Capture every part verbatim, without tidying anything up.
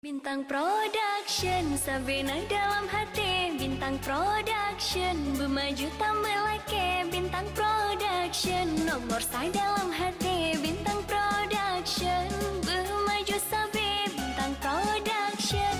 Bintang Production, sabe na dalam hati. Bintang Production, beumaju tameulakee. Bintang Production, nomor satu dalam hati. Bintang Production, beumaju sabe. Bintang Production.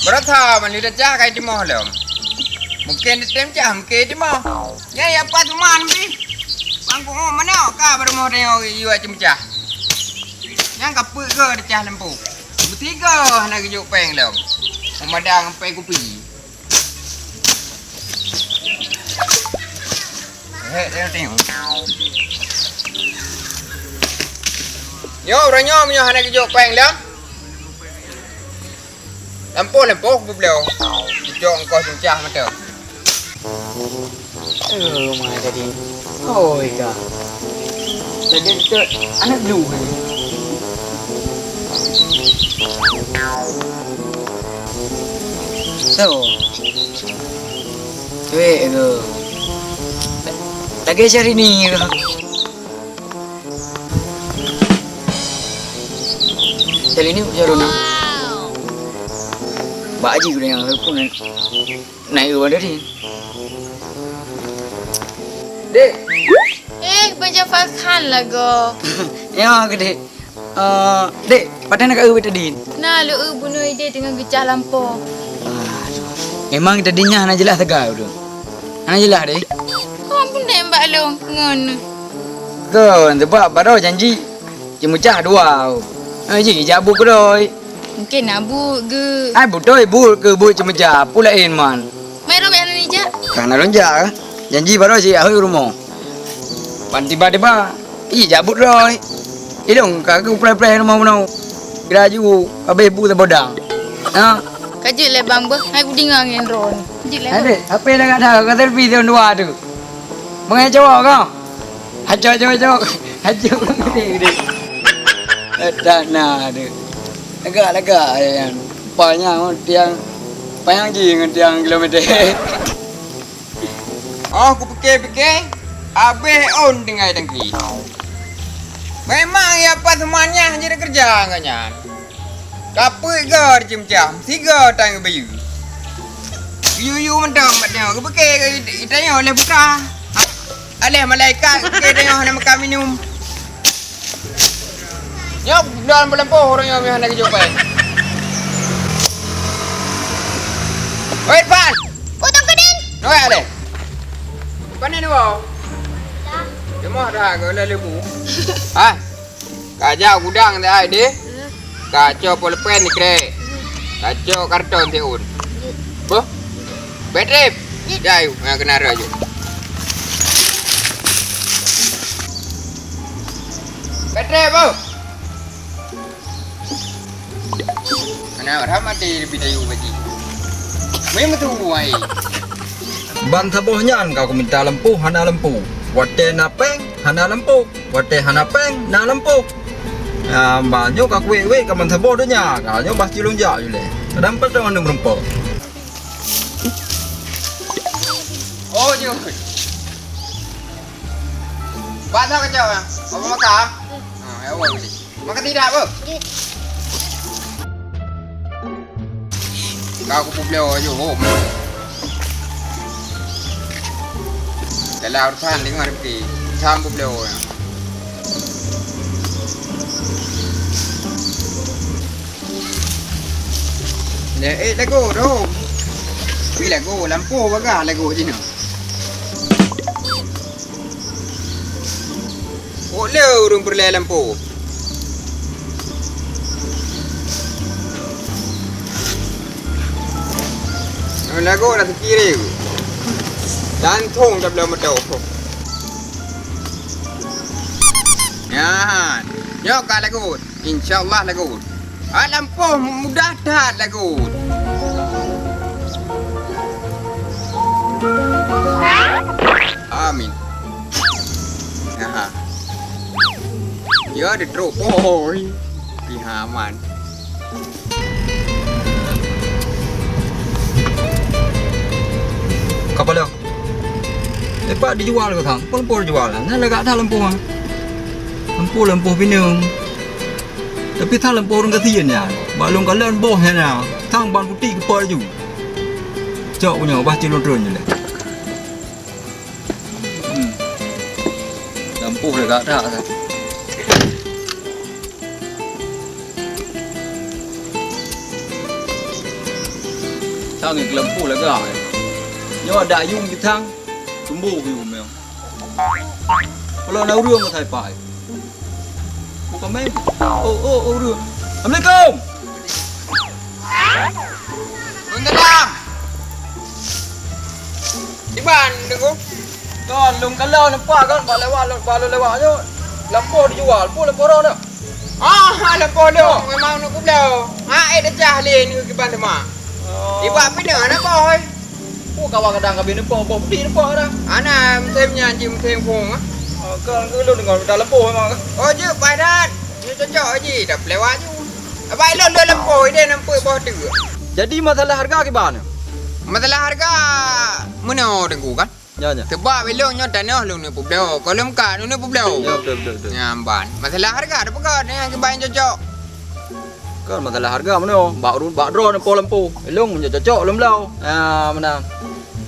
Beurata meunyoe teucah ka jitimoh lom. Mungken teutem cah, mungken jitimoh. Nyan ya pat rumoh pih. Bang ku'oh manok ka bak rumoh tanyoe yue ceumeujah. Nyan ka peuet goe teucah lampôh. Beutiga hana geujok péng lom. Meumada ngon péng kupi. Hek, tengok, tengok. Nyoe, uroe nyoe meunyoe hana geujok péng lom. Lampôh-lampôh bubloe. Geujok ongkoh ceumeujah mantong. Oh, mai tadi. Oi, ka. Lagèe tu aneuk blu kan. So. Tuwek tu. Lagèe Syahrini tu. Syahrini, Syahrini. Bak Haji guna yang aku nak. Naik dulu pada ni. Dek. Eh, Bang Jafar Khan lah go. Ya, ke dek. Eh, dek, padan nak kat tadi? Nah, lu eu bunoe ideh dengan geucah lampôh. Aduh. Memang tadi nyan hana jeulaih sagai tu. Hana jeulaih deh. Kau pun tembak long ngon. Kon, sebab baroe janji. Ceumeujah dua. Eh, ji, jak bu keudoi. Mungkin na buet geuh. Ai, beutôi buet keu buet ceumeujah, peue laén man. Mai roh bèk hana nijak. Ka na lôn jak, eh. Janji baroe si ahôi rumoh. Ban tiba-tiba, ih, jak buet roh. Ilong ka geupreh-preh rumoh bunoe. Geuraju, habéh bu sabodang. Ha? Ka jeuet lé bang beuh, hai kudeungoe ngon droeneuh. Jeuet lé. Adek, apa yang dah ada? Ka selfie tahun dua tu. Mengenai cowok kau? Acok, acok, acok. Acok gede, gede. Eh, tak na tu. Lagak, lagak, eh, yang panyang ngon tiang, panyang ji ngon tiang kilometer. Oh, kupike-pike, abeh on tinggai tangki. Memang ya pas semuanya jadi kerja enggak nyan. Ka peuet goe ceumeujah, sigoe tan geubayeue. Geuyue-yue mantong bak tanyoe, geubeuke keu tanyoe lé buta. Aléh malaikat geubeuke tanyoe hana meuka minum. Nyoe dalam peuleumpoh ureueng nyoe hana geujok pai. Oi, Irfan! Potong keudin! Nyoe aléh. Pane nyoe? Dah. Demoh dah, keu lé leubeh. Ha? Ka jak gudang teuh ai deh. Ka cok polpen dikrek. Ka cok karton tiun. Boh. Betrip. Jai, ngan keunaroe ju. Betrip, boh. Anak rahmati lebih dayu gaji. Mui meuteuwai. Ban saboh nyan ka kuminta lampôh hana lampôh. Watèe na pèng hana lampôh. Watèe hana pèng na lampôh. Ah, bah nyoe ka kuwèk-wèk ka ban saboh donya. Ka nyoe bah cilong jak ju lé. Kadang padang anu meureumpok. Oh, jeuet. Bah sa kacau, ah. Apa makan? Ah, ya Allah. Makan tidak, apa? Ka kupubloe ju hom. Dalam urusan deungon Rifki. Sam publoe. Ya, eh, lagu tu. Pi lagu, lampôh bagah lagu sinoe. Ôk le ureueng peureulèe lampôh. Lagoe na sikirém. Langsông tabloe meudoh. Nyan. Nyoe ka lagot. Insya Allah lagot. Ah, lampôh mudah that lagot. Amin. Aha. Ya, di trok. Oi. Pih aman. Kapala. Lepak dijual ke, Kang? Pun pur jual. Nah, lagak that lampôh, ah. Lampôh, lampôh pineung. Tapi that lampôh ureueng gasien nyan. Bak lôn kalon boh nyan na. Tang ban putéh keupeue laju. Cok nyoe, bah cilon treun nyoe lé. Hmm. Lampôh lagak that. Sang ngon lampôh lagak. Nyoe ada ayueng di tang, tumboh ayueng nyoe. Kalau na ureueng ngon sai pai. Bukan main. Oh, oh, oh, ureueng. Assalamualaikum. Waalaikumsalam. Iban, Teungku. Kon, lôn kalon nampak kon, bak lewat, bak lôn lewat nyoe. Lampôh dijual, peue lampôh droeneuh? Ah, lampôh lôn, memang neuk peubloe. Ha, eh, teucah lé neuk kiban teuma. Oh. Iban pineung na boh, hei. Oh, kawa kadang ka bie neupok, boh putéh neupok dah. Ana, musém nyan jih musém phôn, ah. Oh, kon, kon lôn deungoe mita lampôh memang, kan? Oh, jeuet, paih that. Nyoe cocok jih, dah peulewat ju. Abang ilôn lôn lampôh, ideh nampak boh teuk. Jadi masalah harga kiban? Masalah harga, meunoe Teungku, kan? Ya, ya. Sebab ilôn nyoe tanoh lôn neuk peubloe, kon lôn ka lôn neuk peubloe. Ya, betul, betul, betul. Nyan ban. Masalah harga tapeugah, nyan kiban cocok. Kon masalah harga meunoe, bak ru-, bak droeneuh po lampôh. Ilôn meunyoe cocok lôn bloe. Ah, meunan.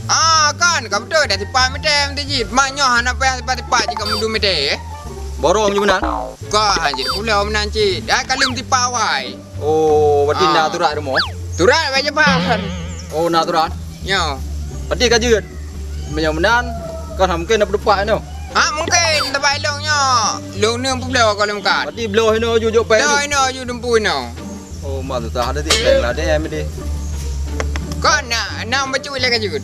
Ah, kon, ka beutôi dah sipat meutée meuti jih. Mak nyoe hana payah sipat-sipat jih ka meudu meutée, eh. Borong jih meunan. Kon, hana jeuet pulo meunan cit. Dah ka lheueh sipat awai. Oh, berarti na turak rumoh? Turak bak Japar. Oh, na turak. Nyoe. Berarti ka jeuet. Meunyoe meunan, kan mungken na peutupat nyoe. Ha, mungken teumpat ilôn nyoe. Lôn neuk peubloe kon lôn kat. Berarti bloe inoe ju jok péng. Bloe inoe ju dumpu inoe. Oh, mak tu tak ada ti péng lah deh, Midi. Kon na, na bacut lé ka jeuet.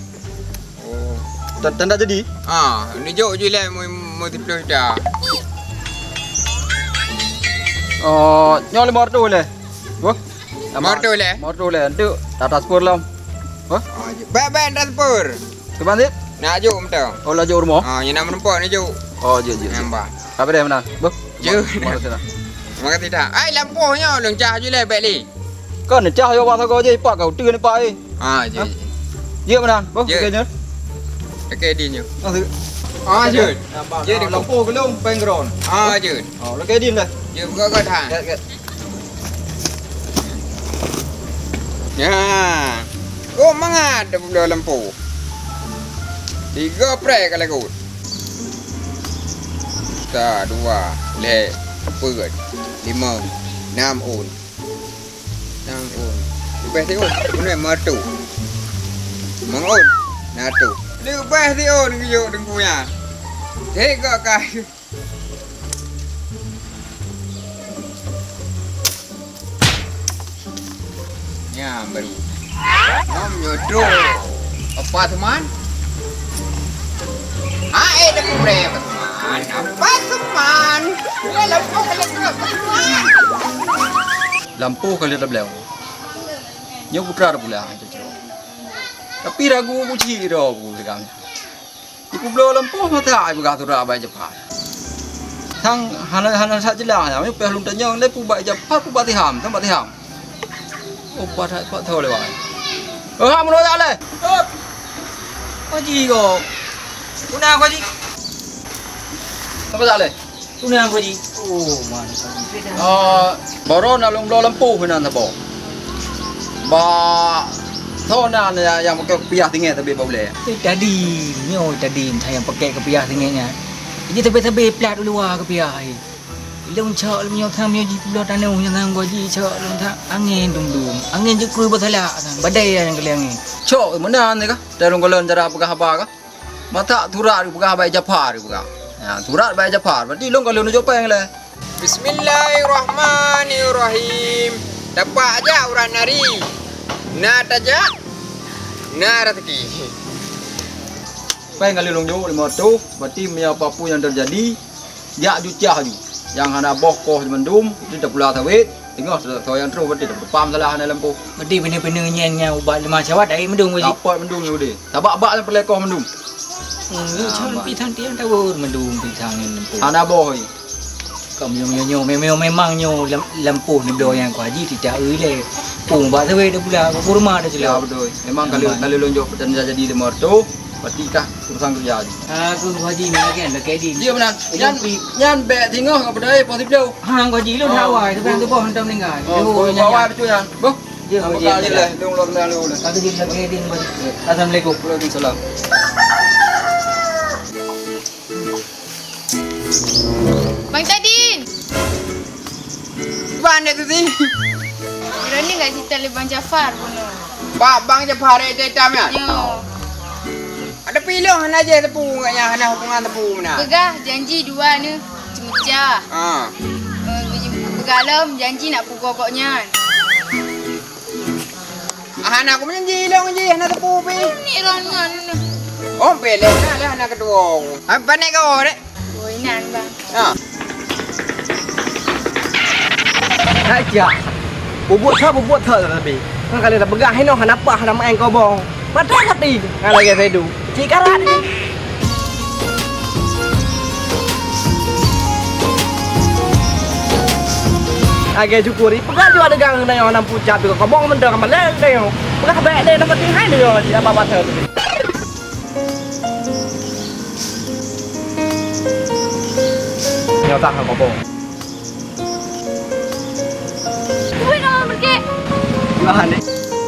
Oh. Tan-, tanda jadi? Ah, neujok ju lé mu-, mu-, siplôh juta. Oh, nyoe lima ratus lé. Wah. Lima ratus lé? Lima ratus lé. Enteuk, tak transfer lom. Wah. Oh, bèk, bèk transfer. Kiban sit? Nak jok mantong. Oh, laju rumoh? Ah, nyan na meurumpok ni jok. Oh, jeuet, jeuet, jeuet. Nambah. Tapi deh meunan. Beuh. Jeuet. Terima kasih dah. Terima kasih dah. Ai, lampôh nyoe lôn cah ju lé bèk lé. Kan cah yo bak sagoe jih, pak kau teun pak ai. Ah, jeuet. Jeuet meunan. Beuh, jeuet. Okey nyoe. Okey, di nyoe. Ah, jeuet. Jeuet, lampôh geulong péng gron. Ah, jeuet. Oh, okey di dah. Jeuet, buka kau dah. Jeuet, jeuet. Nyan. Oh, mangat dah pula lampôh. Tiga pré ka lagot. Sa, dua, lhèe, peuet, limong, nam ôn. Nam ôn. Leubèh siôn. Beuna meutu. Limong ôn. Na tu. Leubèh siôn geuyue deungon nyan. Tiga kali. Nyan baru. Nyoe meunyoe trok. Apa teman? Ha, eh, dah purée, apa teman? Apa teman? Ya, lampôh ka lheueh, apa teman? Lampôh ka lheueh tabloe. Nyoe putra dah pulang, cocok. Tapi ragu kucing dah, aku bilang. Ipubloe lampôh mata ai peugah turak bak Japar. Sang hana, hana that jeulaih nyan, payah lôn tanyong lé peue bak Japar, peue bak Siham, sang bak Siham. Oh, pat that, pat tho lé wai. Oh, ha, meunoe that lé. Hop. Haji ko. Peue na ko, Haji? Sapa that lé? Peue na, Haji? Oh, man. Ah, baroe na lôn bloe lampôh meunan saboh. Bak soe na nyang, nyang pakai kupiah tinggai sabé bak ulèe? Eh, tadi, nyoe tadi, nyang pakai kupiah tinggai nyan. Jadi sabé-sabé plat u luwa kupiah, eh. Lôn cok lôn nyoe tham nyoe jipubloe tanoh nyan tham goe jicok lôn tham. Angén dum-dum. Angén jeuet krui beusalak tham. Badai nyang keuliang nyoe. Cok meunan kah? Dan lôn gohlom cara peugah haba kah? Mata turak dipeugah bak Japar dipeugah. Ha, turak bak Japar. Berarti lôn ka lôn neujok péng lé. Bismillahirrahmanirrahim. Tapak jak urat nari. Na tajak, na raseuki. Péng ka lôn jok lima ratus. Berarti meunyoe apa-apa nyang teujadi, jak ju cah ju. Nyang hana boh koh mandum, itu tapula sawét, teungoh soe nyang troh berarti tapam salah hana lampôh. Berarti beuna-beuna nyan nyang ubat limong syawat ai mandum, Pak Haji? Dapat mandum, Pak Haji. Sabak-bak nyang peureulèe koh mandum. Hmm, lu Ah, calon bah. Pisang tiang tahu mandum pisang nyan lampôh. Hana boh, ai. Kau nyoe, nyoe, nyoe, memang, memang nyoe lam-, lampôh neubloe nyang Pak Haji titah eu ilèe. Pung bak sawét tapula, bak kurma tapula. Ya, beutôi. Memang kalau, Memang. Kalau lôn jok petani jadi lima ratus, berarti kah terusang kerja. Ah, aku Pak Haji, memang kan, pakai di. Iya, benar. Nyan, nyan bèk singoh, apa dah, eh, posisi jauh. Ha, Pak Haji, lu Oh. dah awai, tu kan tu boh hantam meninggal. Oh, Lu oh, nyanyi. Awai betul, nyan. Boh. Ya, Apa Pak Haji. Kali lah, dong, luar biasa, lu. Aku jadi lagi di, Pak Haji. Assalamualaikum. Waalaikumsalam. Bang Tadin! Bang, dek tu si. Ironi enggak cerita le Bang Jafar bunoe? Pak, Bang Jafar, eh, cerita, ya? Nyo. Ada pilih hana je tepu, enggak nya, hana hubungan tepu mana? Peugah janji dua ni, cemeca. Ah. Eh, peugah lom janji nak pukul kok nyan. Ah, hana aku menjanji, ilong ji, hana tepu pi. Ni ron ngon. Oh, beleh na lah, hana ketua. Apa nek kau, dek? Oi, nan, Bang. Ha. Nak cak. Bubuet that, bubuet that tapi. Kan kali dah peugah hinoe hana pah, hana main kobong. Mata kati. Kan lagi saya du. Cik karat ni. Lagi syukuri, peugah jua degang na nyang nam pucak tu kobong mendeng maleng deh. Peugah baik deh, nama tinggai deh, apa pasal tu. Nyoe tah kobong. Kuih nama berkek. Wah, ni.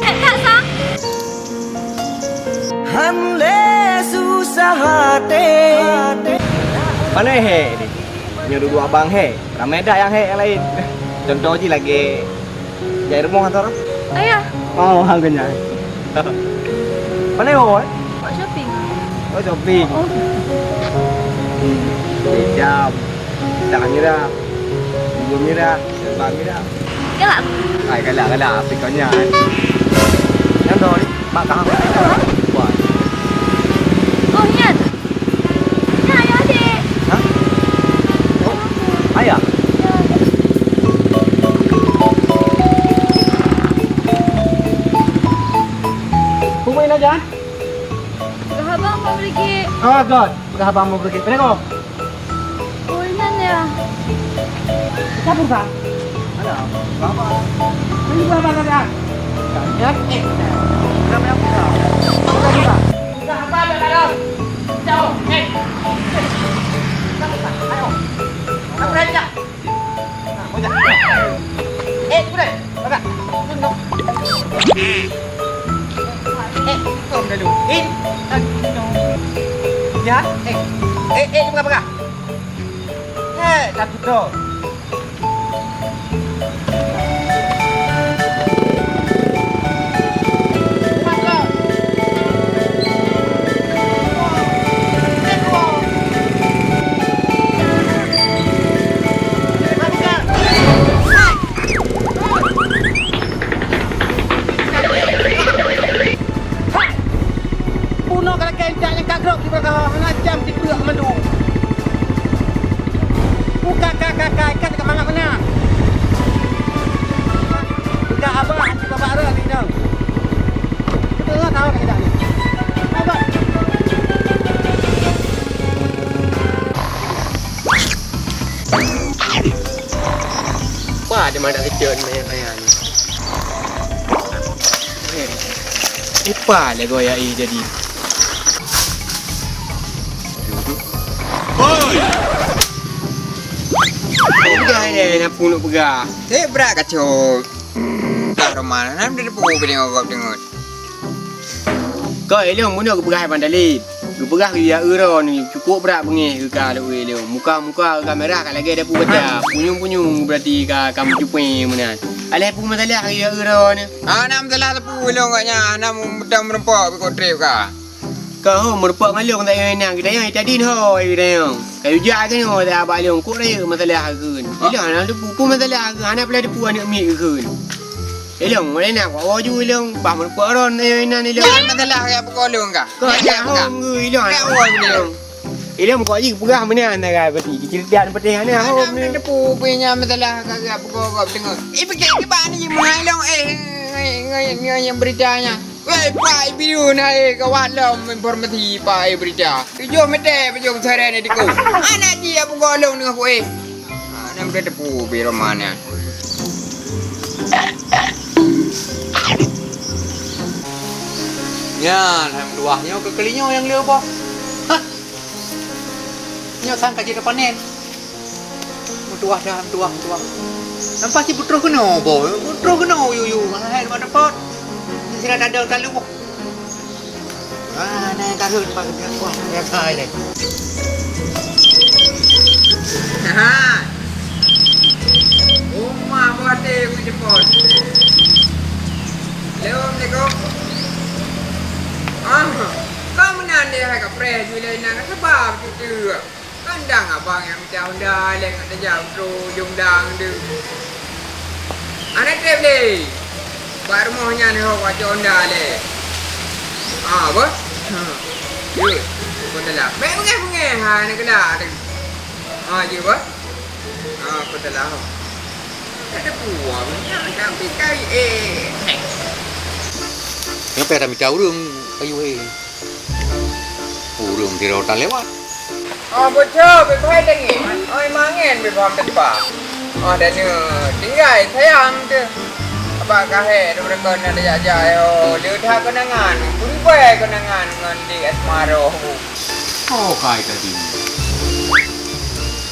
Eh, tak sah. Han lé susah até. Pane he ni? Nyoe dudoe abang he. Ramé dak nyang he nyang laén. Contoh jih lagèe Jai rumoh atau orang? Ayah. Oh, hang kenyang. Mana ho, eh? Buat shopping. Oh, shopping. Oh. Hijab. Tangan mirah. Bulu mirah. Serba mirah. Galak. Hai, galak, galak. Api kau nyan. Yang tu, mak kau. Wah. Oh, nyan. Nyan, ayah, adik. Hah? Oh, ayah? Nyan. Peue meunan, Jan? Peugah abang mau pergi. Oh, God. Peugah abang mau pergi. Peue nyan, ya? Siapa, Bang? Ada. Baba. Ini berapa, Bang? Ya? Eh. Berapa yang besar? Berapa yang besar? Peugah abang dah dalam. Jauh. Eh. Ayo. Aku rancak. Eh, tu dah. Kakak. Tunduk. Eh, kom dulu. Eh, tak tunduk. Ya, eh. Eh, eh, pegang, pegang. Eh, tak tunduk. Bunoe ka lakèe intat nyang ka grob di bawah hana jam sipeue mandum. Buka ka ka ka ikan ka mangat meunan. Buka abah di babak rot ni dong. Betul lah tahu tak ni. Abah. Wah, ada madak kejut ni, ayah ni. Eh, ipa le goyak ih jadi. Hoi! Peugah ni, nak punuk peugah. Eh, brat kacau. Peugah rumah, nam dia pukul kena ngogop dengut. Kok ilong bunoe geupeugah Bang Talib. Geupeugah geuyue uroe ni cukôp brat beungéh geuka lôn ilong. Muka-muka geuka mirah ka lagèe dapu gata. Punyueng-punyueng berarti ka, ka meucupé meunan. Alah peue masalah geuyue uroe ni? Hana masalah teupeu ilong gobnyan, hana meutam meureumpok bikot trép ka. Ka ho meureumpok ngon lôn, tak payah inang. Geutanyoe tadi ho geutanyoe. Kayu jak keunoe tak abak lôn, kok rayeuk masalah kheun. Ilong hana teupeu, peue masalah kheun, hana pula teupeu aneuk miet kheun. Ilong, mulai na kuwoe ju ilong, bah meureumpok ron ayo inan ilong. Jangan masalah kaya pukul ilong kah? Kau tak ho ngeue ilong. Kaya wo ilong. Ilong kok jih peugah meunan sagai pati. Kecil-kecil pati hana hom ni. Ada tepu punya masalah kagak pukul kau tengok. Eh, pikir ke bani mah ilong, eh, ngai, ngai, ngai, yang beritanya. Weh, Pak Ibiu na, eh, kawat lom informasi Pak, eh, berita. Tujuh meter pejong sore ni diku. Anak dia pukul long dengan ku, eh. Ah, dan berita tepu bi romannya. Nyan, hai meutuah nyoe keu keulinyoe nyang lheueh boh. Hah! Nyoe sang ka jeuet panen. Meutuah dah, meutuah, meutuah. Nampak cit beutroh keunoe boh, beutroh keunoe yuyu. Hai, teumpat-teumpat. Sira ada talu boh. Ah, na kareueng bak geupeue kuah, ya kai lé. Aha. Rumah buah teh ku jemput. Assalamualaikum. Ah, kau meunan deh hai kapreh jui lé nang sebab tu tu. Kandang abang nyang mita honda lé ngon tajak u ujong dang tu. Aneuk trép lé. Bak rumoh nyan ho wacok honda lé. Ah, apa? Yo, aku telah. Mek bengeh-bengeh ha aneuk keudak tu. Ah, yo, apa? Ah, aku telah. Tak ada buah. Yang tak pikai eh. Nyang payah mita ureueng kayu eh. Ureueng sidroe tan lewat. Oh, bocor, beubai tangieng. Oh, mangen beubai teumpat. Oh, dan tinggai sayang tu. Abang kahé tu mereka nak jak-jak, oh, le that kenangan. Beubai kenangan ngon di asmara. Oh, kai tadi.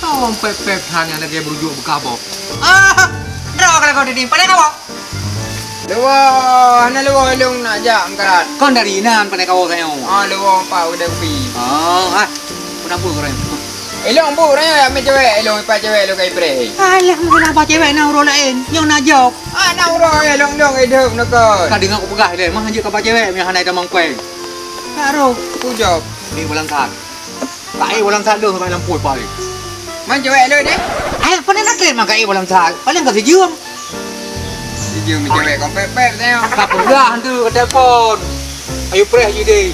Oh, pep-pep han yang lagi berujuk bekabok. Ah, droe kalau kau tadi, pada kau. Luwa, hana luwa ilong nak jak meukarat. Kon dari inan pandai kawoe kayong. Ah, luwa empat udah kupi. Oh, ah. Kenapa kau rayong? Ilong bu rayong ya meh cewek, ilong ipa cewek ilong kai preh. Alah, meunan apa cewek na uroe laén, nyang na jok. Ah, na uroe ilong dong idop nakon. Ka dengar aku peugah deh, mah hanjeuet kaba cewek, meh hana tamong kueh. Baru. Ku jok. Di bulan saat. Kaé walang saleueng sampai lampôh pari. Man cewek lôn, eh? Ai, pane nakeuet man kaé walang sa-, paléng ka sijeuem. Sijeuem cewek kong pep-pep nyoe. Ka peugah tu ka telepon. Ayo preh je deh.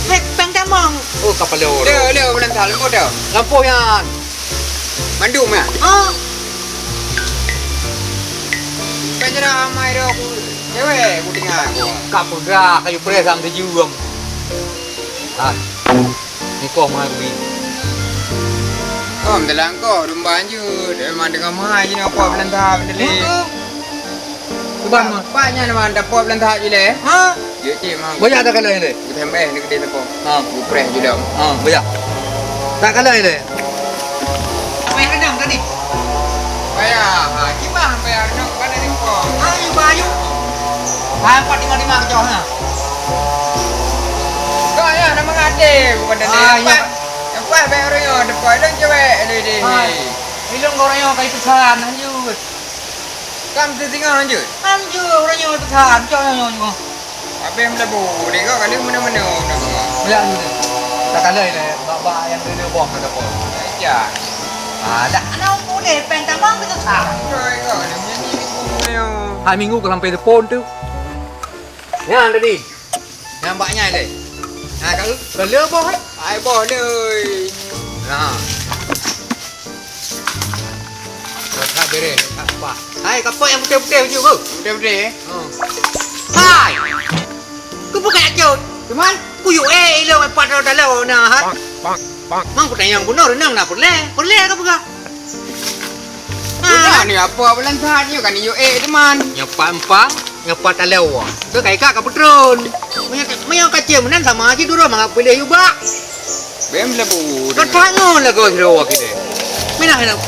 Pek peng tamong. Oh, kapalo. Lé, lé, walang sa-, lampôh dah. Lampôh nyan. Mandum ya? Ha. Pek nyerah amai dah aku. Cewek aku tinggal aku. Ka peugah kayu preh sam sijeuem. Ah. Engkoh meuharui. Kom teulangkoh, dum banjeuet. Memang teungoh meuhai jinoe pop lantah beutôi. Heeh. Ubah mah. Banyak nama dah pop lantah je leh. Ha? Jeuet cik mah. Banyak dah kalau ini. Utembeh ni gede tepok. Ha. Upreh je dah. Ha, banyak. Tak kalau ini. Apa yang renang tadi? Payah, ha, kiban payah, nak bukan dari kau. Ayo, ayo. Ha, empat lima lima kejauh, ha. Kau ya, nama ngade, bukan dari Ah, iya. Empat. Empat, baik orang yang depan, ilong cewek, ilong deh. Hai, ilong orang yang kai pesan, lanjut. Kam tu tengah, lanjut. Lanjut, orang yang pesan, cok, cok, cok, cok. Abéh meulabu, deh kau kali mana-mana, mana-mana. Banyak tu. Tak kalah lah, bak-bak yang dia buang ke depan. Ya. Alah, anak aku deh, peng tamang ke tu tak? Kau, kau, kali nyanyi ni, kau, kau. Hai minggu kau sampai depan tu. Nyan tadi. Nyan bak nyan leh. Ha, kat tu. Kala boh, eh? Ai boh, leh. Ha. Dah bereh, dah apa? Hai, kapok yang putih-putih baju tu. Putih-putih, eh? Oh. Hai! Kau bukan cut. Cuman? Ku yue, eh, ilong empat ratus dalam na, ha? Bang, bang, bang. Mang ku tanyong bunoe renang na peureulèe. Peureulèe ka peugah. Ha? Bukan ni apa bulan sahat nyoe kan yue, eh, teman. Nyoe pam-pam. Nyoe pat taleue. Keu kai ka, ka peutron. Meunyoe, meunyoe kacé meunan sama aja durôh mangat piléh yue bak. Bèk meulabu. Ka tangon lagoe sidroe kideh. Minah, minah.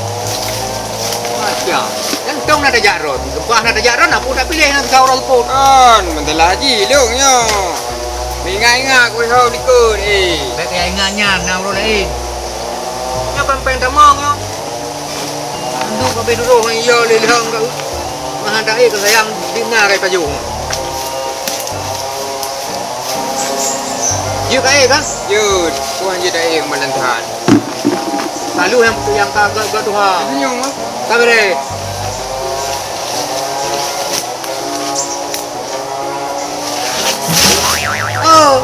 Aja. Nyang tông na tajak rot. Geumpah na tajak rot, na pun tak piléh na teuka uroe seupôt. Kon, meutelah jilong nyoe. Ingat-ingat ku hau dikon, eh. Bèk kaya ingat nyan, na uroe laén. Nyoe kan péng tamong nyoe. Andu ka beh duroh ngon iya lé lheueng ka. Meuhan taé ka sayang dina rai pajong. Jeuet ka éh ka? Jeuet, tuhan jeuet taé keumalan that. Lalu nyang, nyang ka gak, gak tuha. Senyum ah. Ka bere. Oh.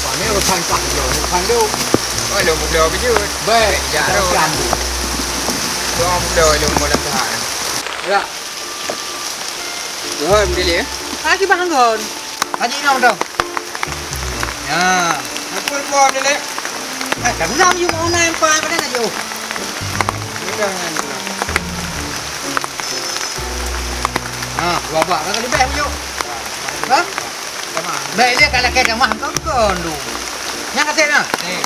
Pane urusan kah, urusan lu. Oh, lu buka baju. Baik, ya, lu. Lu buka, lu buka. Ya. Tuhan, dia, ya. Lagi bangun. Haji Inong tu. Ya. Ampun, Puan, dia, Lek. Eh, kan lam you mau naik, Puan, pada nak jauh. Udah, udah. Ha, dua bak. Kan lebih, yuk. Ha? Baik, dia kalau kata mah, kau, kau, lu. Yang kasih, nah. Ni.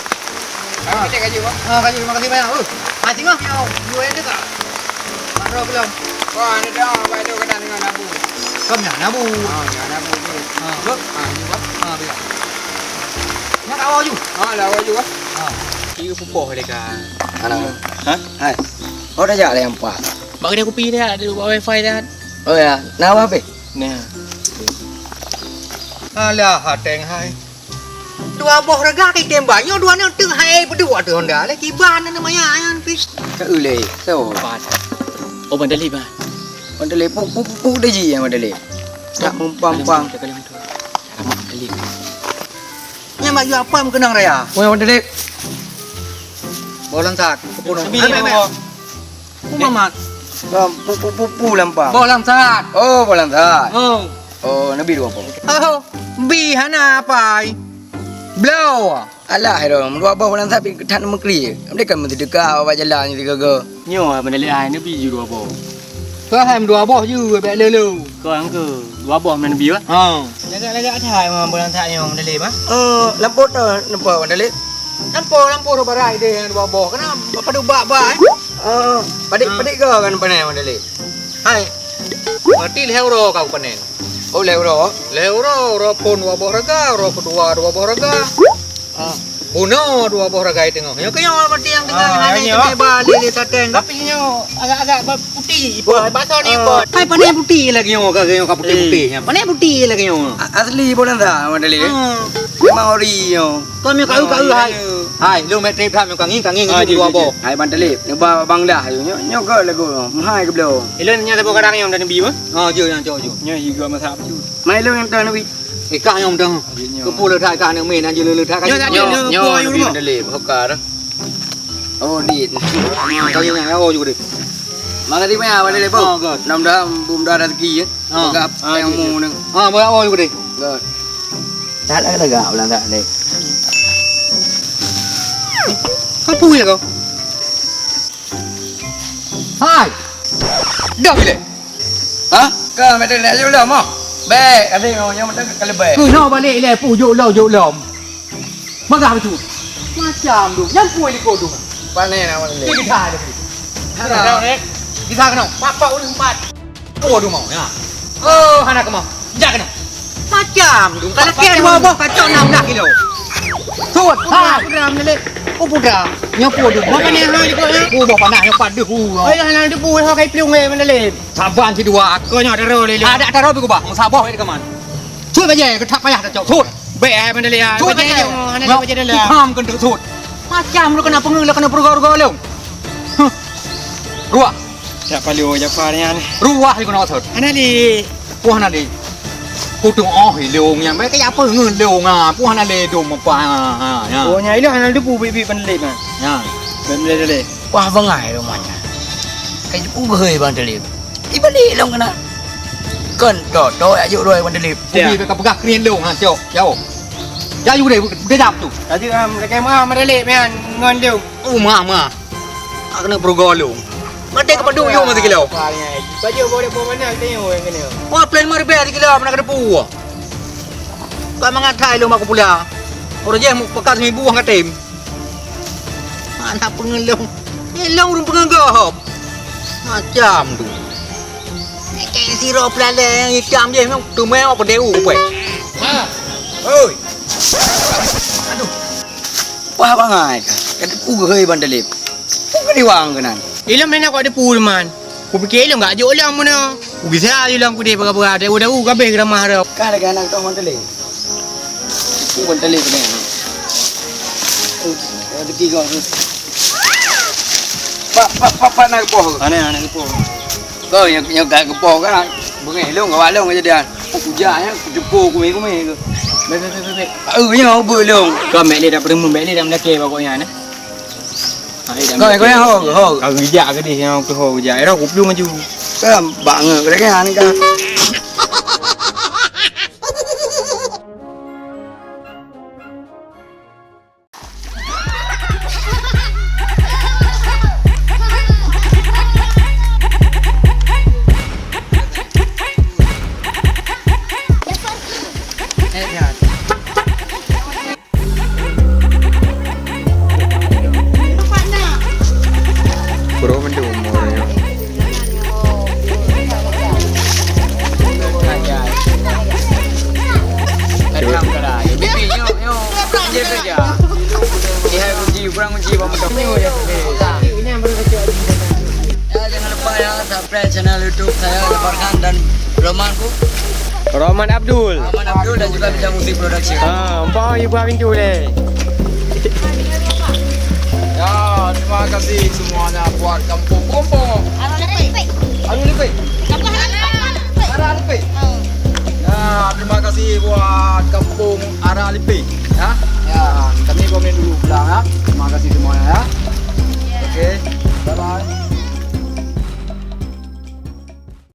Kami cek gaji, Pak. Ah, gaji, terima kasih banyak. Uh, ah, tengok, you, you ada tak? Mak Roh belum? Wah, ni dah, Pak, tu kadang dengan Abu. Kau punya, Abu. Ah, dengan Abu tu. Ah, apa? Ah, you, Pak. Ah, bila? Nak awal you? Ah, lah awal you, Pak. Ah. Tiga puluh deh, kan. Anak. Hah? Hai. Kau dah jak lah yang empat. Bak kedai kopi dah, ada buat wifi dah. Oh ya, nak apa, Pe? Nah. Alah, hateng hai. Dua boh rega kai tem banyo, dua nang teng hai berdua tu Honda. Leh kiban na maya nyan pis. Ka uleh, so. Ban. Oh, Bang Dalib, Bang. Bang Dalib, pu, pu, pu, pu dah ji ya, Bang Dalib. Tak mumpang-pang. Dah kali tu. Alamak, Bang Dalib. Nya mak yu apa meukeunong raya? Oh, Bang Dalib. Bolan sat. Sepuluh. Ambil, ambil. Pu Mamat. Pu, pu, pu, pu lampang. Boh lam saat. Oh, boh lam saat. Oh. Oh, Nabi dua boh. Oh, bi hana apai. Bloe. Alah, hai dong, dua boh boh lam saat, pi that meukri. Mereka mesti dekat awak jalan ni tiga-tiga. Nyoe, Abang Dalib, hai, Nabi ju dua boh. Kau hai dua boh ju, bek lelu. Kau angka dua boh meunan Nabi, bah? Ha. Lagak-lagak that memang boh lam saat nyoe, Abang Dalib, bah? Oh, lampôh tu, nampak, Abang Dalib? Lampôh, lampôh dah barai deh, dua boh. Kena padu bak-bak, eh. Oh, padik, ah, padik ke kan panen, Wan Dalib? Hai. Berarti lhèe uroe kau panen. Oh, lhèe uroe? Lhèe uroe, uroe phôn dua boh rega, uroe keudua dua boh rega. Ah. Bunoe dua boh rega teungoh. Nyoe keuh nyoe berarti nyang teungoh, ah, hai nyoe. Kena balik di sateng. Tapi nyoe agak-agak ba-, putih, ipa, ah, bakso ni, ah, ipa. Hai, panen putih lagi nyoe, ka, nyoe ka putih-putih nyan. Eh. Panen putih lagi nyoe. A-, asli Bonanza, Wan Dalib, eh? Ah. Memang ori nyoe. Kau mie kau, oh, kau, iya, hai. Iya. Hai, lu mek trip dah, mie kangi, kangi, ah, ngi dua boh. Hai, Bang Talib, nyoe ba Bang dah, nyoe, nyoe ke lagu, meuhai ke belum? Ilôn nyoe saboh kadang nyang dah neubi, bah? Ah, jeuh, nyang cok, jeuh. Nyoe juga masak, jeuh. Mai ilôn nyang dah neubi. Eh, kah nyang dah. Nyoe. Kumpul le that, kah nang main, anjing le that, nyoe, nyoe, nyoe, nyoe, neubi Bang Talib, hokar. Oh, dit. Kau yang, oh, juga deh. Makasih banyak, Bang Talib, oh. Oh, good. Mudah-mudahan, mudah rezeki, ya. Ah, bagak ah, yang iya, iya. Mu ni. Ah, bagak awak juga deh. Good. Tak ada lagak ulang tak deh. Kapui lah kau. Hai. Dah bila? Ha? Kau macam nak aja ulang mah. Bèk, até nyoe, nyoe mantong ka leubeh. Keunoe balek ilèe, puh jok lom, jok lom. Bagah beutôi. Macam tu. Nyang pui liko tu. Pané nama ni? Kita ada. Kita kena. Papa ulun empat. Oh, tu mau, ya. Oh, hana kemau. Jak kena. Macam tu. Kalau kian dua boh kacau enam belas kilo. Tut. Ha, putra mendelik. Oh, putra. Nyoe pun tu. Mana yang hal ikut ya? Oh, boh panah nyoe paduh. Oh, yang hal tu pun hal kai pelung eh mendelik. Saban si dua, aku nyoe taro lé. Ada taro pi kubah. Saboh ke kaman. Sut bajai, ke tak payah dah cok. Sut. Bèk ai mendelik ah. Sut bajai. Hana bajai dalam. Paham kan sut. Macam lu kena pengeul, kena peruga-ruga lu. Huh. Ruah. Jak palu Jafar nyan. Ruah di kena sut. Hana li. Wah hana li. Kutung oh ilung nyan. Bèk ke apa ngeul lung ah. Wah hana li dum apa. Ha, ha, ya. Oh nya ilung hana debu bibit pendelik mah. Ya. Pendelik. Wah bangai rumah nyan. Kai debu gehei bang telip. Ibalik lom kena. Kon to to ya juk roi bang telip. Ya. Ubi ka peugah krin lung ha cok. Jauh. Jauh deh, udah jap tu. Tadi am lagi mah mendelik mah ngon lung. Oh mah mah. Kena peruga lung. Mati ke padu yuk mati kilo. Baju boleh bawa mana tengok yang kena. Wah plan mah ribet kilo mana kena pu. Kau mangat hai lung aku pula. Orang je pekat sembibu orang katem. Anak pengelong. Elong ureueng pengeugah hop. Macam tu. Kek siro pelalai nyang itam je memang teumé apa deu pue. Ha. Oi. Aduh. Wah bangai ka. Ka teupeu geuhôi ban dalem. Peue keuliwang keunan. Ilom nena kok teupeu man. Kupike ilom gak jok ilom meunoe. Kugisa ilom kudeh peugah-peugah dawu-dawu kabeh geuramah rot. Ka lagèe aneuk tong ban dalem. Teupeu ban dalem keunan. Rezeki kau tu. Pak, pak, pak, pak nak kepoh. Aneh, aneh kepoh. Kau nyang, nyang ka kepoh kan. Beungéh lôn, gawak lôn kejadian. Ujak ya, kepo kumé-kumé ke. Bek, bek, bek, bek. Eh, nyoe beu lôn. Kau mek lé dak peureumeun, mek lé dak meulakèe bak gobnyan, eh. Kau, kau nyang ho, ho. Kau geujak ke deh, nyang ke ho geujak. Ero kuplueng laju. Kau bak ngeuk lagèe nyan kau. Bro, mendung umur ya. Ya, jangan lupa ya, subscribe channel YouTube saya, Jafar Khan dan Romanku. Roman Abdul. Roman Abdul dan juga Bintang Musik Production. Ha, umpama ibu pintu deh. Ya, terima kasih semuanya buat Kampung Pompong. Anu Lipik. Anu Lipik.